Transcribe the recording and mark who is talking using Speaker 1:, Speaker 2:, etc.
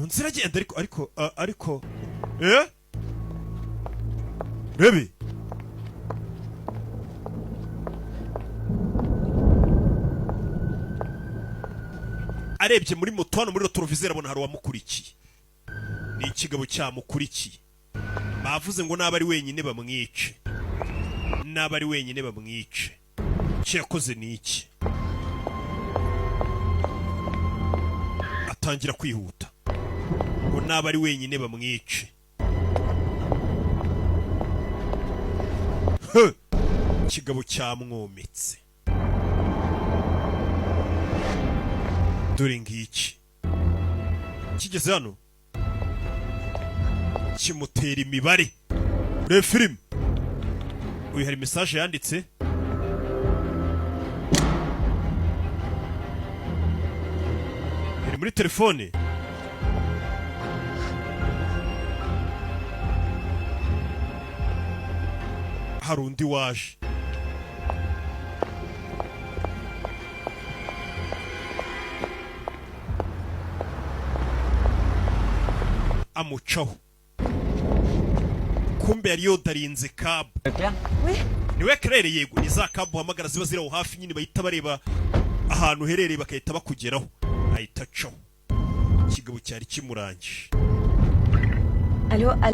Speaker 1: Mu nzira agenda, ariko rebe arebye muri moto hano muri rétroviseur, abona hari uwamukurikiye. Ni ikigabo cyamukurikiye. Bavuze ngo naba ari wenyine bamwice, naba ari wenyine bamwice. Icyo yakoze ni iki? Atangira kwihuta ngo naba ari wenyine bamwice. He! Ikigabo cyamwometse, dore ngiki kigeze hano kimutera imibare. Reba filime uyu, hari message yanditse iri muri telefone. Hari undi waje amucaho, kumbe yari yodarinze cab. Niwe Claire? Yego. Ni za cab uhamagara ziba ziri aho hafi nyine, bahita bareba ahantu uherereye bagahita bakugeraho. Ahita acaho, ikigabo cyari kimurangije.
Speaker 2: Allô, Alex.